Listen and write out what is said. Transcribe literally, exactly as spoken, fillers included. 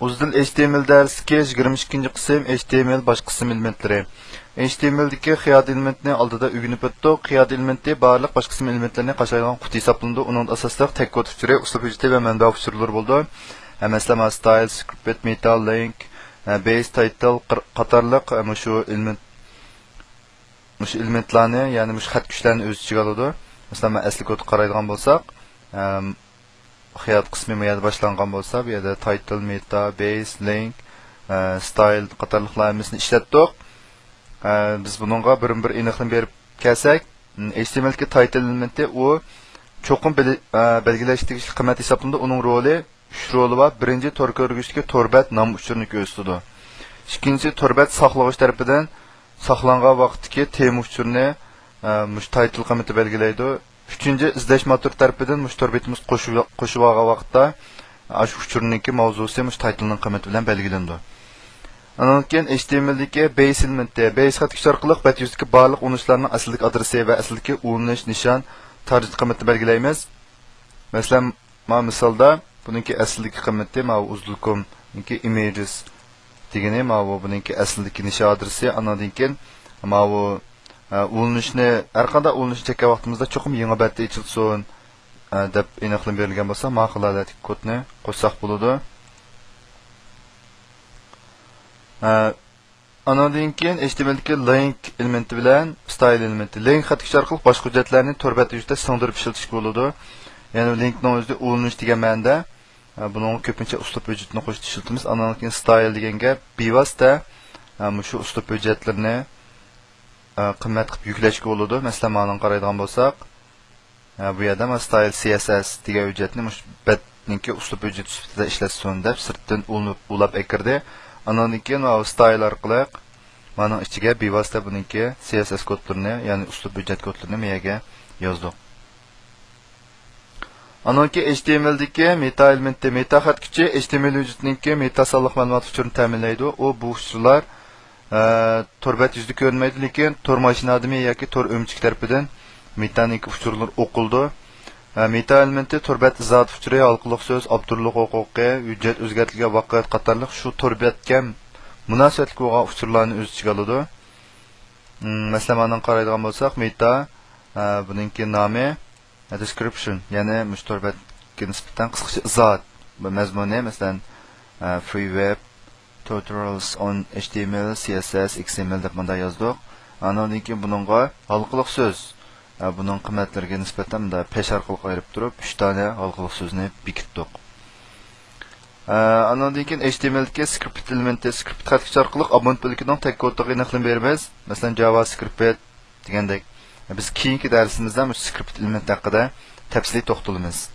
ئۇزدىل H T M L دەرسلىكى يىگىرمە ئىككىنچى قىسىم، H T M L باش قىسىم ئېلېمېنتلىرى. H T M L دىكى خىيادى ئېلېمېنتنى ئالدىدا ئۆگىنىپ ئۆتتۇق. خىيادى ئېلېمېنتى بارلىق باش قىسىم ئېلېمېنتلىرىنى قاشايدىغان قۇتى ھېسابلىنىدۇ. ئۇنىڭدا ئاساسلىق تەگ كود ئۇچۇرى، ئۇسلۇب ھۆججىتى ۋە مەنبە ئۇچۇرلىرى بولىدۇ. ھە، مەسىلەن، ستايل، سكرىپت، مېتا، لىنك، ھە، بېيس، تايتىل قاتارلىق، ھە، مۇشۇ ئېلېمېنت مۇشۇ ئېلېمېنتلارنى، يەنى مۇشۇ خەت كۈچلەرنى ئۆز ئىچىگە ئالىدۇ. مەسىلەن، مەن ئەسلى كودقا قارايدىغان بولساق، ئەم، خىيات قىسمى بۇ يەردە باشلانغان بولسا، بۇ يەردە تايتىل، مېتا، بېيس، لىنك، ئە، ستايل قاتارلىقلار ھەممىسىنى ئىشلەتتۇق. ئە، بىز بۇنىڭغا بىرمۇ بىر ئېنىقلىما بېرىپ كەلسەك، م، H T M L دىكى تايتىل ئېلېمېنتى ئۇ چوقۇم بىلى-، ئە، بەلگىلەشكە تېگىشلىك قىممەت ھېسابلىنىدۇ. ئۇنىڭ رولى ئۈچ رولى بار. بىرىنچى، تور كۆرگۈچتىكى تور بەت نام ئۇچۇرىنى كۆرسىتىدۇ. ئىككىنچىسى، تور بەت ساقلىغۇچ تەرىپىدىن ساقلانغان ۋاقىتتىكى تېما ئۇچۇرىنى، ئە، مۇشۇ تايتىل قىممىتى بەلگىلەيدۇ. ئۈچىنچى، ئىزدەش موتورى تەرىپىدىن مۇشۇ تور بېتىمىز قوشۇپ، قوشۇپ ئالغان ۋاقىتتا، ئاشۇ ئۇچۇرنىڭكى ماۋزۇسى مۇشۇ تايتىلنىڭ قىممىتى بىلەن بەلگىلىنىدۇ. ئاندىن كېيىن H T M L دىكى بېيس ئېلېمېنتى، بېيس خەت كۈچى ئارقىلىق بەت يۈزىدىكى بارلىق ئۇلىنىشلارنىڭ ئەسلىدىكى ئادرېسى ۋە ئەسلىدىكى ئۇلىنىش نىشان تارگېت قىممىتىنى بەلگىلەيمىز. مەسىلەن، مانا مىسالدا بۇنىڭكى ئەسلىدىكى قىممىتى، ماۋۇ ئۇزدۇلكومنىڭكى ئىمېجىس دېگىنى، ماۋۇ بۇنىڭكى ئەسلىدىكى نىشان ئادرېسى، ئانىڭدىن كېيىن ماۋۇ، ئە، ئۇلىنىشنى، ھەرقانداق ئۇلىنىشنى چەككەن ۋاقتىمىزدا چوقۇم يېڭى بەتتە ئېچىلسۇن، ئە، دەپ ئېنىقلىما بېرىلگەن بولسا، مانا خىل ھالەتتىكى كودنى قوشساق بولىدۇ. ئە، ئانىڭدىن كېيىن H T M L دىكى لىنك ئېلېمېنتى بىلەن ستايل ئېلېمېنتى. لىنك خەت كۈچى ئارقىلىق باشقا ھۆججەتلەرنى تور بەت يۈزىدە سىڭدۈرۈپ ئىشلىتىشكە بولىدۇ. يەنى لىنكنىڭ ئۆزى ئۇلىنىش دېگەن مەنىدە. ئە، بۇنىڭغا كۆپىنچە ئۇسلۇب ھۆججىتىنى قوشۇپ ئىشلىتىمىز. ئانىڭدىن كېيىن ستايل دېگەنگە بىۋاسىتە، ئە، مۇشۇ ئۇسلۇب ھۆججەتلىرىنى، ئە، قىممەت قىلىپ يۈكلەشكە بولىدۇ. مەسىلەن، مانىڭغا قارايدىغان بولساق، ئە، بۇ يەردە مانا ستايل C S S دېگەن ھۆججەتنى مۇشۇ بەتنىڭكى ئۇسلۇب ھۆججىتى سۈپىتىدە ئىشلەتسۇن دەپ سىرتتىن ئۇلىنىپ، ئۇلاپ ئەكىردى. ئانىڭدىن كېيىن ماۋۇ ستايل ئارقىلىق مانىڭ ئىچىگە بىۋاسىتە بۇنىڭكى C S S كودلىرىنى، يەنى ئۇسلۇب ھۆججەت كودلىرىنى مەيەگە يازدۇق. ئانىڭكى H T M L دىكى مېتا ئېلېمېنتى، مېتا خەت كۈچى H T M L ھۆججىتىنىڭكى مېتا سانلىق مەلۇمات ئۇچۇرىنى تەمىنلەيدۇ. ئۇ بۇ ئۇچۇرلار، ئە، تور بەت يۈزىدە كۆرۈنمەيدۇ، لېكىن تور ماشىنا ئادىمى ياكى تور ئۆمىچىكى تەرىپىدىن مېتانىڭكى ئۇچۇرلىرى ئوقۇلىدۇ. ئە، مېتا ئېلېمېنتى تور بەت ئىزاھات ئۇچۇرى، ھالقىلىق سۆز، ئاپتورلۇق ھوقۇقى، ھۆججەت ئۆزگەرتىلگەن ۋاقىت قاتارلىق شۇ تور بەتكە مۇناسىۋەتلىك بولغان ئۇچۇرلارنى ئۆز ئىچىگە ئالىدۇ. مم، مەسىلەن، مانا قارايدىغان بولساق، مېتا، ئە، بۇنىڭكى نامى، description، يەنى مۇشۇ تور بەتكە نىسبەتەن قىسقىچە ئىزاھات. بۇ مەزمۇنى، مەسىلەن، ئە، free web tutorials on H T M L, C S S, X M L دەپ مۇنداق يازدۇق. ئانىڭدىن كېيىن بۇنىڭغا ھالقىلىق سۆز، ئە، بۇنىڭ قىممەتلىرىگە نىسبەتەن مۇنداق پەش ئارقىلىق ئايرىپ تۇرۇپ، ئۈچ دانە ھالقىلىق سۆزنى بېكىتتۇق. ئە، ئانىڭدىن كېيىن H T M L دىكى سكرىپت ئېلېمېنتى، سكرىپت خەت كۈچى ئارقىلىق ئابونېنت بۆلىكىنىڭ تەگ كودىغا ئېنىقلىما بېرىمىز. مەسىلەن، JavaScript دېگەندەك. بىز كېيىنكى دەرسىمىزدە مۇشۇ سكرىپت ئېلېمېنت ھەققىدە تەپسىلىي توختىلىمىز.